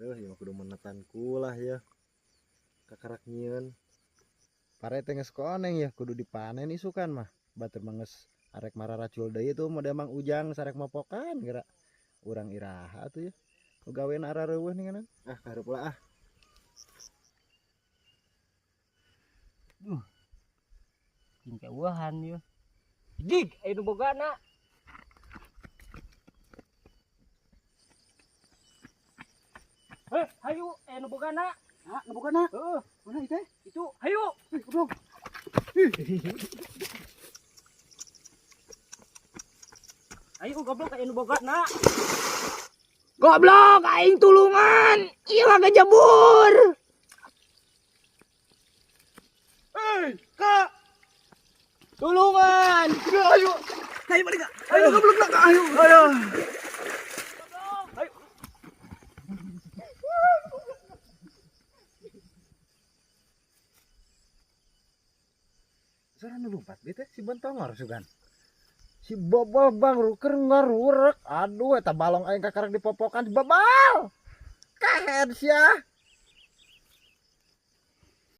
Duh, ieu mah kudu menetan kulah ya. Kakarak nyieun. Pare teh geus koneng ya, kudu dipanen isukan mah. Batur mah geus arek mararacul deui tuh model Mang Ujang sarek mopokan geura. Urang iraha atuh ya. Nu gawean arareuweuh ninganan. Ah, kahareup lah ah. Duh. Jauhan ya. Jig, aya nu bogana. Heh, hayu, aya nu bogana. Hah, nu bogana? Heeh. Mana itu? Itu, hayu. Ih, goblok. Hayu goblok aya nu bogana. Goblok aing tulungan. Ieu mah gejebur. Hei, Kak. Tulungan. Ayo. Ayo balik, Kak. Ayo goblok, Kak. Ayo. Ayo. Ayo. Suara nu lumpat bete si Bontongor sugan. Si Bobol bang ruker ngarurek. Aduh eta balong aing kakarak dipopokan si Bobol. Kahed sia.